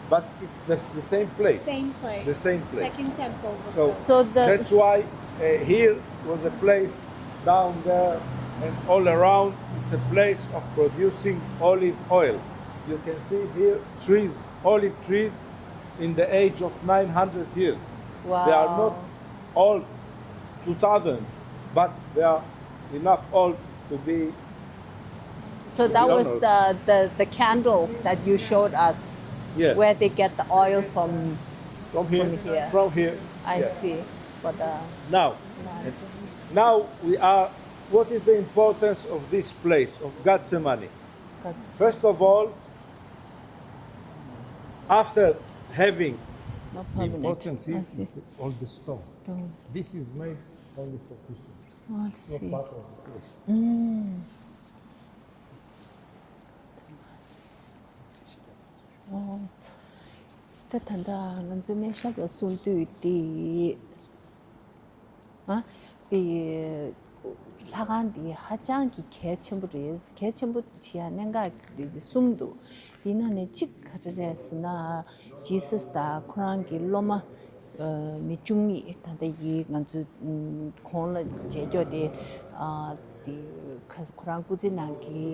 But it's the, the same place. Same place. The same place. Second temple. So, so the, that's why uh, here was a place down there and all around. It's a place of producing olive oil. You can see here trees, olive trees in the age of nine hundred years. Wow. They are not old, two thousand, but they are enough old to be. So that was the, the, the candle that you showed us, yes. Where they get the oil from, from here. From here. From here. I see. For the now, now we are. What is the importance of this place of Gethsemane? First of all, after having no importance is all the stone. Stone. This is made only for Christians. Oh, I see. Not part of the place. Mm. ད་ད་ལྟ་ང་ཚོ་ནས་ཞབས་ལ་གསུང་དུས་དེ་ཨ་དེ་ལྷ་ཁང་དེ་ཧ་ཅང་གི་གལ་ཆེན་པོ་རེད། གལ་ཆེན་པོ་བྱེད་ཡ་གནད་འགག་དེ་གསུམ་འདུག་དེ་ནང་ནས་གཅིག་ག་རེ་རེད་ཟེར་ན། ཇི་སཱས་དང་ཁོ་རང་གི་སློབ་མ་མི་བཅུ་གཉིས། ད་ལྟ་ཡི་ང་ཚོས་གོང་ལ་མཇལ་རྒྱུ་དེ་དེ་ཁོ་རང་སྐུ་ཚེ་ནང་གི་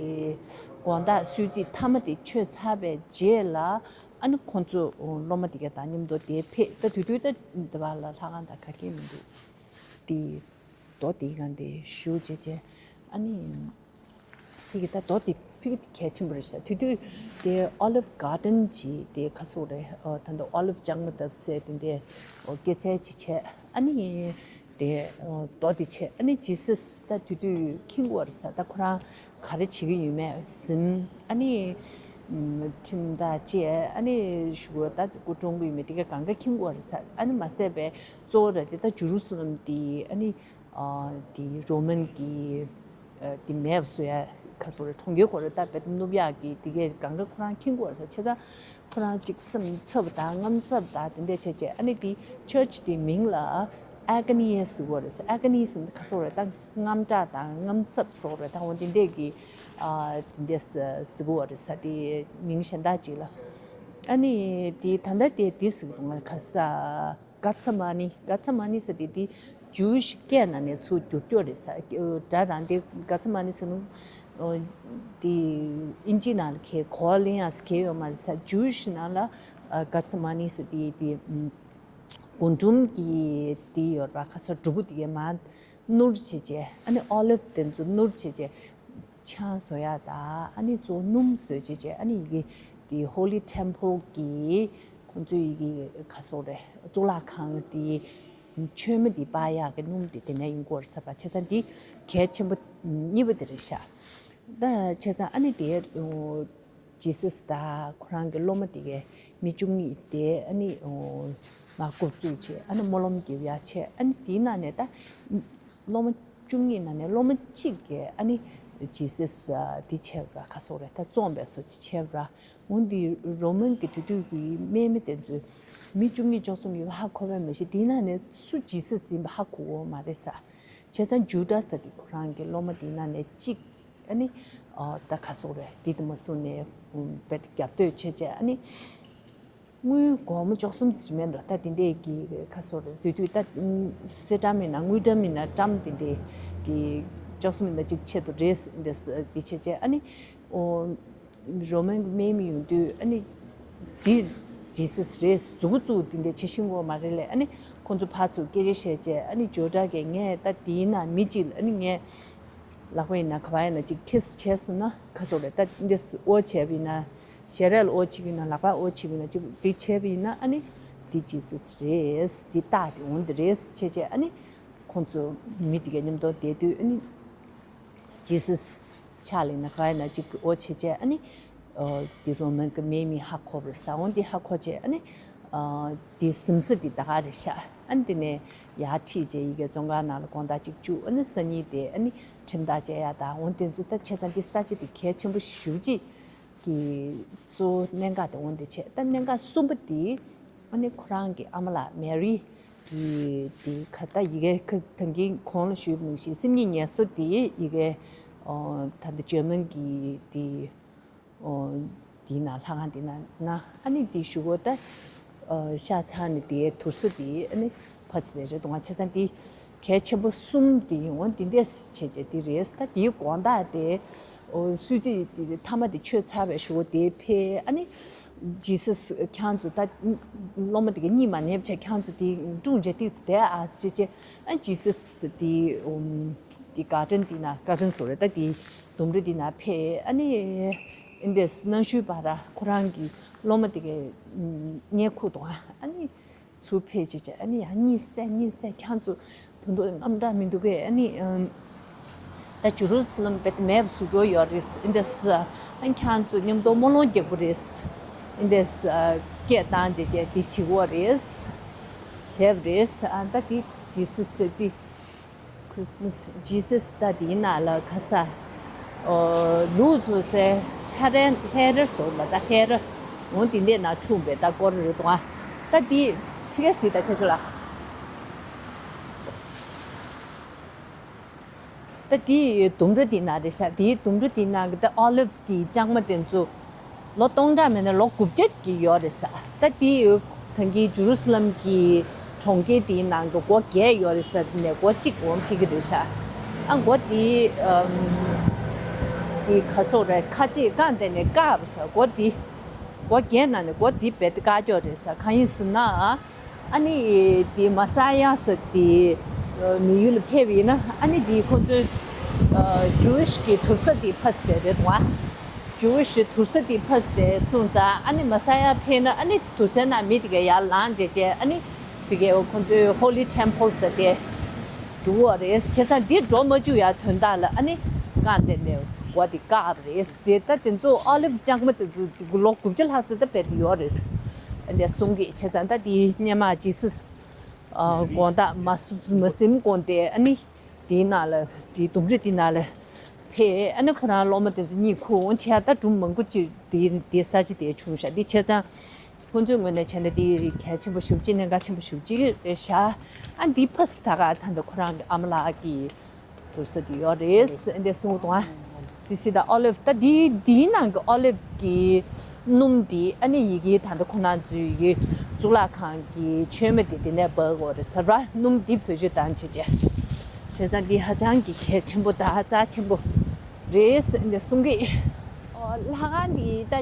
དགོང་དག་གསོལ་ཚིགས་མཐའ་མ་དེ་མཆོད་ཚར་བའི་རྗེས་ལ། ཨ་ནི་ཁོང་ཚོ་སློབ་མ་དེ་ག་དང་མཉམ་དུ་དེ་ཕེབས། ད་དུས་དུས་ད་འདི་བ་ལ་ལྷ་ཁང་དང་ག་གེ་མི་འདུག་དེ་རྡོ་དེའི་སྒང་དེ་བཞུགས་བྱས་བྱས་ཨ་ནི། ཕ་གི་ད་རྡོ་དེ་ཕ་གི་དེ་གལ་ཆེན་པོ་རེད་ཤག་དེ་དུས་དེ་Olive Garden གྱི་དེ་ཁ་སོག་རེད། ད་ལྟ་ཨོ་ལིབ་ལྕགས་མ་བཏབ་སའི་དེ་འདྲའི་སྐྱེད་ཚལ་ཅིག་བྱས། ཨ་ནི་དེ་རྡོ་དེ་བྱས། ཨ་ནི་ཇི་སཱས་ད་དེ་དུས་ཁེངས་པ་རེད་ཤག་ད་ཁོ་རང་ག་རེ་བྱེད་ཀྱི་ཡོད་མེད་ཟིན། ཨ་ནི་ཁྲིམས་ཐག་བཅད། ཨ་ནི་ཞུ་བ་ད་སྐུ་གྲོངས་ཀྱི་ཡོད་མེད་དེ་ག་གང་ག་ཁེངས་པ་རེད་ཤག་ཨ་ནི་མ་ཟད་པའི་གཙོ་བོ་ར་དེ་ད་ཇུ་རུ་སི་ལམ་དེ་ཨ་ནི་དེ་རོ་མན་གྱི་དེ་མེད་པ་བཟོ་ཡ་ཁ་སོ་རེ་གྲོང་ཁྱེར་ཁོ་རེ་ད་བེད་ནུབ་ཡག་གི་དེ་གས་གང་ག་ཁོ་རང་ཁེངས་པ་རེད་ཤག་བྱས་ཙང་ཁོ་རང་ཅིག་སེམས་འཚབ་དང་དངངས་འཚབ་དང་དེ་འདྲས་བྱས་བྱས། ཨ་ནི་དེ་ཆར་ཆི་དེ་མིང་ལ་ཨེ་གྷོ་ནི་ཟེར་གོ་རེད་ཟེར། ཨེ་གྷོ་ནི་ཟེར་ན་ཁ་སོ་རེ་ད་དངངས་སྐྲག་དང་དངངས་འཚབ་སོགས་རེད། ད་འོ་དེ་འདྲས་ཀྱི་དེ་འདྲས་ཟེར་གོ་རེད་ཟེར། དེ་མིང་གཞན་དག་ཅིག་ལ། ཨ་ནི་དེ་ད་ལྟ་དེ་དེ་ཟེར་གི་འདུག་ང་ཁ་ས། ག་ཚ་མ་ནི། ག་ཚ་མ་ནི་ཟེར་དེ་དེ་ཇུའུ་ཤི་སྐད་ནང་ནས་ཚུར་བསྒྱུར་རྒྱུ་རེད་ཟེར། སྒྲ་རང་དེ་ག་ཚ་མ་ནི་ཟེར་ནོ། དེ་ཨིན་ཇི་ནང་ལ་གས་གོ་བ་ལེན་ཡག་གས་ཡོད་མ་རེད་ཟེར། ཇུའུ་ཤི་ནང་ལ་ག་ཚ་མ་ནི་ཟེར་དེ་དེ་རྒུན་འབྲུམ་གྱི་དེ་ཡོད་ར། ཁ་སོ་འབྲུ་གུ་དེ་གས་མ་ནུར་བྱས་བྱས། ཨ་ནི་ཨོ་ལིབ་དེ་ཚོ་ནུར་བྱས་བྱས། ཆང་བཟོ་ཡག་དང་ཨ་ནི་གཙོ་བོ་སྣུམ་བཟོས་བྱས་བྱས། ཨ་ནི་ཡི་གེ་དེ་Holy Temple གི་ཁོང་ཚོའི་ཡི་གེ་ག་སོག་རེད། གཙུག་ལག་ཁང་དེ་མཆོད་མེ་དེ་སྤར་ཡག་གི་སྣུམ་དེ་དེ་ནས་ཡིན་སྐོར་ཟེར་བ། བྱས་ཙང་དེ་གལ་ཆེན་པོ་གཉིས་པ་དེ་རེད་ཤག་ད་བྱས་ཙང་ཨ་ནི་དེ་ཇི་སཱས་དང་ཁོ་རང་གི་སློབ་མ་དེ་གས་མི་བཅུ་གཉིས་དེ་ཨ་ནི་མར་འགོ་བཙུགས་བྱས། ཨ་ནི་སྨོན་ལམ་རྒྱབ་ཡག་བྱས། ཨ་ནི་དེའི་ནང་ནས་ད་སློབ་མ་བཅུ་གཉིས་ནང་ནས་སློབ་མ་གཅིག་གིས་ཨ་ནི་ཇི་སཱས་འདི་བྱས་པ་ར། ག་སོག་རེད། ད་བཙོངས་པའི་བཟོ་ཅིག་བྱས་པ་ར། འོ་འདི་རོ་མན་གྱི་དེ་དུས་ཀྱི་དམག་མི་དེ་ཚོས་མི་བཅུ་གཉིས་བཅུ་གསུམ་ཡོད་པ་ཧ་གོ་བས་མ་གཞི་དེའི་ནང་ནས་སུ་ཇི་སཱས་ཡིན་པ་ཧ་གོ་གི་མ་རེད་ཟེར། བྱས་ཙང་ཇུ་ཌཱ་ཟེར་དེ་ཁོ་རང་གི་སློབ་མ་དེའི་ནང་ནས་གཅིག་ཨ་ནི་ད་ག་སོག་རེད། དེ་དེ་མ་སོང་ནས་བེད་རྒྱབ་གཏོད་བྱས་བྱས། ཨ་ནི་ དངུལ་སྒོར་མོ་བཅུ་གསུམ་ཙམ་མེད་འགྲོ། ད་དེ་འདྲས་ཀྱི་ཁ་སོ་རེད། དུས་དུས་ད་གསེར་ཊམ་ཡིན་ན་དངུལ་ཊམ་ཡིན་ན་ཊམ་དེ་འདྲས་ཀྱི་བཅུ་གསུམ་ཡིན་ན་གཅིག་ཆེད་དུ་རེད་འདི་འདི་བྱས་བྱས། ཨ་ནི་ཨོ་རོ་མན་གྱི་སྨན་མི་ཡོང་དུས། ཨ་ནི་འདི་ཇི་སིས་རེད། མཛུ་གུ་བཙུགས་དེ་འདྲས་བྱེད་ཤེས་ཀྱི་ཡོད་མ་རེད་ལས། ཨ་ནི་ཁོང་ཚོ་ཕར་ཚུར་སྐད་ཆ་བཤད་བྱས། ཨ་ནི་ཇོ་ཌ་གིས་ངས་ད་དེའི་ནང་མི་གཅིག་ལ། ཨ་ནི་ངས་ལག་པ་ཡིན་ན་ག་པར་ཡིན་ན་གཅིག་ཁིས་བྱས་སོང་ན། ཁ་སོ་རེད། ད་འདི་འདྲས་ཨོ་བྱས་པ་ཡིན་ན། ཞལ་རས་ལ་ཨོ་བྱེད་ཀྱི་ཡིན་ན། ལག་པ་ཨོ་བྱེད་ཀྱི་ཡིན་ན། ཅིག་འདི་བྱས་པ་ཡིན་ན། ཨ་ནི་འདི་ཇི་སིས་རེད། འདི་རྟགས་དེ་འོ་འདི་རེད་བྱས་བྱས། ཨ་ནི་ཁོང་ཚོ་མི་དེ་གའི་མཉམ་དུ་བསྡད་དུས། ཨ་ནི་ཇི་སིས་ཕྱག་ལ་ཡིན་ན་ག་ཡིན་ན་གཅིག་ཨོ་བྱས་བྱས། ཨ་ནི་ཨ་འདི་རོ་མན་གྱི་སྨན་མི་ཧ་གོ་བ་རེད་ཟེར། འོ་འདི་ཧ་གོ་བྱས། ཨ་ནི་ཨ་འདི་གཟིམ་ས་འདི་ད་ག་རེད་ཤག་ཨ་ནི་དེ་ནས་ཡར་ཁྲིད་བྱས། ཡ་གིའི་བཙོན་ཁང་ནང་ལ་དགོང་དག་གཅིག་བཅུག་ཨ་ནི་སང་ཉིན་དེ་ཨ་ནི་ཁྲིམས་ཐག་བཅད་ཡ་དང་འོ་དེ་ཚོ། ད་བྱས་ཙང་འདི་ས་ཆ་དེ་གལ་ཆེན་པོ་ཞེ་པོ་ཅིག་གི་གཙོ་བོ་གནད་འགག་དེ་འོ་འདི་བྱས། ད་གནད་འགག་གསུམ་པ་དེ་ཨ་ནི་ཁོ་རང་གི་ཨ་མ་ལགས་མེ་རི་གི་དེ་ག་ད་ཡ་གིའི་ཁ་ད་གིན་གོང་ལ་ཞུས་པ་ནང་བཞིན་སེམས་ཉིད་ངལ་གསོ་དེ་ཡ་གིའི་ཨོ་ད་ལྟ་འཇར་མན་གྱི་དེ་ཨོ་དེའི་ནང་ལྷ་ཁང་དེའི་ནང་ན། ཨ་ནི་དེ་གཞུག་གུ་ད་ཨ་ཤ་ཚ་ནི་དེའི་དུར་ས་དེ་ཨ་ནི་ཕར་ཚུར་རེད་འདུག་ག་བྱས་ཙང་དེ་གལ་ཆེན་པོ་གསུམ་དེ་ཡིན། འོ་འདི་འདྲས་བྱས་བྱས་དེ་རེད། ད་དེའི་དགོང་དག་དེ་ཨོ་སུད་སི་དེ་མཐའ་མ་དེ་མཆོད་ཚར་བའི་གཞུག་གུ་དེ་ཕེབས། ཨ་ནི་ཇི་སིས་ཁྱེད་ཚོ་ད་སློབ་མ་དེ་ག་གཉིད་མ་ཉལ་བྱས། ཁྱེད་ཚོ་དེ་སྒྲུང་བྱས་ཏིག་ཙམ་བསྡད་ཨ་ཟེར་བྱས། ཨ་ཇི་སིས་དེ་ཨོ་དེ་གར་ཌེན་དེའི་ནང་། གར་ཌེན་ཟེར་རེད། ད་དེ་ལྡུམ་ར་དེའི་ནང་ཕེབས། ཨ་ནི་ཨིན་དེས་གནའ་ཤུལ་བར་ཁོ་རང་གི་སློབ་མ་དེ་གའི་ཨམ་བསྙལ་ཁུག་དང་། ཨ་ནི་ཚུར་ཕེབས་བྱས་བྱས། ཨ་ནི་ཡང་གཉིད་སད་གཉིད་སད། ཁྱེད་ཚོ་ད་དུང་དངངས་སྐྲག་མི་འདུག་གས། ཨ་ནི་ཨམ་ད་ཇུ་རུ་སི་ལམ་རྦད་དེ་མེད་པ་བཟོ་འགྲོ་ཡོད་རེད། ཨིན་དེས་ཨ་ནི་ཁྱེད་ཚོ་མཉམ་དུ་རྨོ་ལོང་རྒྱག་དགོས་རེད། ཨིན་དེས་སྐད་བཏང་བྱས་བྱས་དེ་བྱེད་དགོས་རེད། བྱས་པ་རེད། ཨ་ད་དེ་ཇི་སིས་ཟེར་དེ། ཁྲིས་མས་ཇི་སིས། ད་དེའི་ནང་ལ་ཁ་ས་ཨོ་ལུག་འཚོ་སའི་ལྷ་རལ་ལྷ་རལ་ཟེར་བ། ད་ལྷ་རལ་འོ་དེ་འདྲའི་ནང་འཁྲུངས་པའི་ད་སྐོར་རེད་འདུག་ག་ད་དེ་ཕི་ག་སི་ད་ཁ་ཆུ་ལ། ད་དེ་ལྡུམ་ར་དེའི་ནང་རེད་ཤག་དེའི་ལྡུམ་ར་དེའི་ནང་གི་ད་ཨོ་ལིབ་གི་ལྕང་མ་དེ་ཚོ་ལོ་སྟོང་ཕྲག་མིན་ན་ལོ་དགུ་བརྒྱ་གི་ཡོད་རེད་ཟེར། ད་དེ་ད་གིན་ཇུ་རུ་སི་ལམ་གྱི་གྲོང་ཁྱེར་དེའི་ནང་གི་སྒོ་བརྒྱད་ཡོད་རེད་ཟེར་ནས་སྒོ་གཅིག་འོང་ཕེབས་ཀྱི་རེད་ཤག་ཨ་སྒོ་དེ་ཨམ་དེ་ག་སོག་རེད། ཁ་ཆེ་རྐང་དེ་ནས་བཀག་པ་ཟེར། སྒོ་དེ་སྒོ་བརྒྱད་ནང་ནས་སྒོ་དེ་རྦད་དེ་བཀག་ཀྱོག་རེད་ཟེར། གང་ཡིན་ཟེར་ན། ཨ་ནི་དེ་མ་ས་ཡ་ཟེར་དེ་མི་ཡུལ་ལ་ཕེབས་ཡིན་ན། ཨ་ནི་དེ་ཁོང་ཚོའི་ཇུ་ཝིཤ་གི་དུར་ས་དེ་ཕར་ཙམ་རེད་འདུག་ག་ཇུ་ཝིཤ་དུར་ས་དེ་ཕར་ཙམ་སོང་ཙང་། ཨ་ནི་མ་ས་ཡ་ཕེབས་ན་ཨ་ནི་དུར་སའི་ནང་མི་དེ་ག་ཡར་ལངས་བྱས་བྱས། ཨ་ནི་དེ་གའི་ཁོང་ཚོའི་ཧོ་ལི་ཊེམ་པལ་ཟེར་དེ་འགྲོ་བ་རེད། བྱས་ཙང་འདི་འགྲོ་མ་བཅུག་ཡ་དོན་དག་ལ། ཨ་ནི་རྐང་དེ་ནས་སྒོ་དེ་བཀག་པ་རེད། དེ་ད་དེ་ཚོ་ཨོ་ལིབ་ལྕང་མ་དེ་ཚོ་ལོ་དགུ་བརྒྱ་ལྷག་ཙམ་ད་རྦད་དེ་ཡོད་རེད། འདི་གསུང་གི། བྱས་ཙང་ད་དེ་སྔོན་མ་ཇི་སིས་ཨ་དགོང་དག་མ་སུ་མ་ཟིན་གོང་དེ་ཨ་ནི་དེའི་ནང་ལ། དེའི་ལྡུམ་ར་དེའི་ནང་ལ་ཕེབས། ཨ་ནི་ཁོ་རང་སློབ་མ་དེ་ཚོ་གཉིད་ཁུག་འོང་བྱས། ད་སྒྲུང་མང་པོ་ཅིག་དེ་དེ་ས་ཆ་དེ་བྱུང་ཤག་དེ་བྱས་ཙང་ཁོང་ཚོའི་ངོས་ནས་བྱས་ན་དེ་གལ་ཆེན་པོ་ཞེ་པོ་ཅིག་གནད་འགག་ཆེན་པོ་ཞེ་པོ་ཅིག་རེད་ཤག་ཨ་འདི་ཕར་ཙམ་ད་ག་ད་ལྟ་ཁོ་རང་གི་ཨ་མ་ལགས་ཀྱི་དུར་ས་དེ་ཡོད་རེད། འདི་གསུང་གི་འདུག་ཨ། དེ་སྲིད་ད་ཨོ་ལིབ། ད་འདི་འདིའི་ནང་གི་ཨོ་ལིབ་ཀྱི་སྣུམ་འདི་ཨ་ནི་ཡ་གིའི་ད་ལྟ་ཁོ་རང་ཚོའི་ཡ་གིའི་གཙུག་ལག་ཁང་གི་མཆོད་མེ་དེ་དེ་ནས་འབར་གྱི་ཡོད་རེད་ཟེར་བ། སྣུམ་འདི་བེད་སྤྱོད་བཏང་བྱས་བྱས། བྱས་ཙང་འདི་ཧ་ཅང་གི་གལ་ཆེན་པོ་དང་རྩ་ཆེན་པོ་རེད་ཟེར་འདི་གསུང་གི། ཨོ་ལྷ་ཁང་འདི་ད་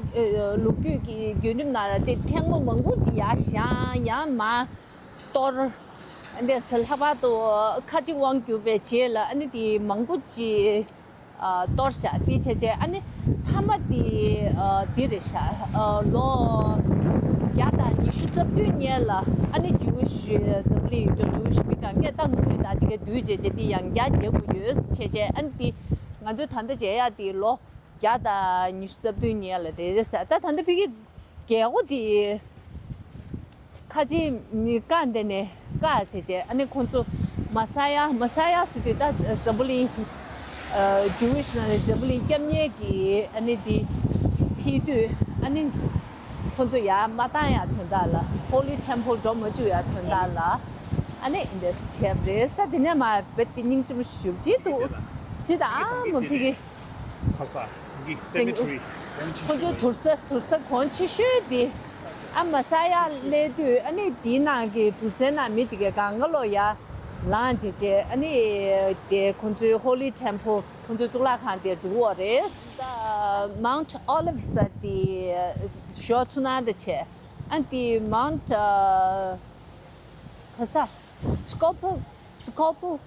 ལོ་རྒྱུས་ཀྱི་བརྒྱུད་རིམ་ནང་ལ་དེ་ཐེངས་མ་མང་པོ་ཅིག་ཡར་བཞེངས། ཡར་མར་གཏོར། ཨ་འདི་ཟེར་ལྷག་པར་དུ་ཁ་ཆེ་དབང་བསྒྱུར་བའི་རྗེས་ལ་ཨ་ནི་དེ་མང་པོ་ཅིག་ཨ་གཏོར་བཞག་དེ་བྱས་བྱས། ཨ་ནི་མཐའ་མ་དེ་ཨ་འདི་རེད་ཤག་ཨ་ལོ་བརྒྱ་དང་ཉི་ཤུ་རྩ་བདུན་སྔོན་ལ་ཨ་ནི་ཇུ་ཝིཤ་འཛམ་བུ་གླིང་ཡོད་དུས་ཇུ་ཝིཤ་མི་གང་གས་ད་དངུལ་དང་དེ་ག་བསྡུས་བྱས་བྱས་དེ་ཡང་བསྐྱར་རྒྱག་དགོས་ཡོད་བྱས་བྱས། ཨ་ནི་དེ་ང་ཚོས་ད་ལྟ་མཇལ་ཡག་དེ་ལོ་བརྒྱ་དང་ཉི་ཤུ་རྩ་བདུན་སྔོན་ལ་དེ་རེད་ཟེར། ད་ད་ལྟ་ཕ་གི་རྒྱལ་སྒོ་དེ་ཁ་ཆེ་མི་རྐང་དེ་ནས་བཀག་བྱས་བྱས། ཨ་ནི་ཁོང་ཚོ་མ་ས་ཡ་མ་ས་ཡ་ཟེར་དུས་ད་འཛམ་བུ་གླིང་ཨ་ཇུ་ཝིཤ་ནང་ནས་འཛམ་བུ་གླིང་སྐྱབས་གནས་ཀྱི་ཨ་ནི་དེ་ཕེབས་དུས་ཨ་ནི་ཁོང་ཚོ་ཡར་མ་བཏང་ཡག་དོན་དག་ལ། ཧོ་ལི་ཊེམ་པལ་འགྲོ་མ་བཅུག་ཡག་དོན་དག་ལ་ཨ་ནི་འདི་བྱས་པ་རེད། ད་དེ་ནས་མར་རྦད་དེ་སྙིང་རྗེ་མོ་ཞེ་པོ་ཅིག་འདུག་ཟེར། ད་ཨ་མ་ཕ་གི་ཁ་ས་འདི་སེ་མི་ཊི་རི་ཁོང་ཚོའི་དུར་ས་དུར་ས་གོང་ཆེ་ཤོས་དེ། ཨ་མ་ས་ཡ་སླེབས་དུས་ཨ་ནི་དེའི་ནང་གི་དུར་སའི་ནང་མི་དེ་གའི་གང་ག་ལོ་ཡ་ལངས་བྱས་བྱས་ཨ་ནི་དེ་ཁོང་ཚོའི་Holy Temple ཁོང་ཚོའི་གཙུག་ལག་ཁང་དེ་འགྲོ་གི་ཡོད་རེད། Mount Olives དེ་ཞོགས་ཚུར་ནང་དུ་བྱས། ཨ་དེ་Mount ག་ས་Scopus Scopus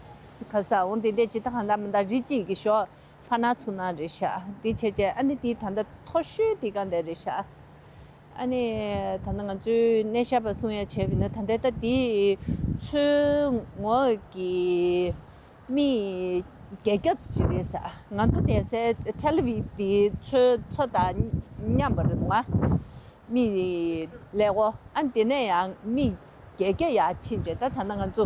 ག་ས་འོང་དེ་འདྲ་ཇི་ལྟར་གང་ལྟར་མི་འདྲ་རི་གཅིག་གི་ཞོགས་ཕར་ནང་ཚུར་ནང་རེད་ཤག་དེ་བྱས་བྱས་ཨ་ནི་དེ་ད་ལྟ་མཐོ་ཤོས་དེ་ག་འདྲ་རེད་ཤག་ཨ་ནི་ད་ལྟ་ང་ཚོའི་སྣེ་ཤར་པ་གསུང་ཡ་བྱས་པ་ཡིན་ན་ད་ལྟའི་ད་དེ་མཚོའི་ངོས་ཀྱི་མི་བརྒྱད་བརྒྱ་ཙམ་ཅིག་རེད་ཟེར། ང་ཚོ་བསྡད་སའི་ཐེལ་ཨ་བིབ་དེ་མཚོའི་མཚོ་དང་མཉམ་པ་རེད་འདུག་ག་མི་ཀླད་ཀོར། ཨ་དེ་ནས་ཡང་མི་བརྒྱད་བརྒྱ་ཡར་ཕྱིན་བྱས། ད་ད་ལྟ་ང་ཚོ་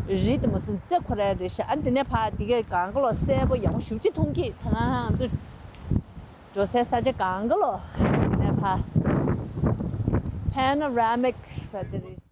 རི་དེ་མོ་ཟིན་རྩེ་ཁོ་རའི་རེད་ཤག་ཨ་དེ་ནས་ཕར་དེ་གའི་གང་ག་ལོ་གསལ་པོ་ཡག་པོ་ཞེ་པོ་ཅིག་མཐོང་གི། ད་ང་ཚོ་འགྲོ་སའི་ས་ཆ་གང་ག་ལོ་དེ་ནས་ཕར་Panoramic ཟེར་དེ་རེད།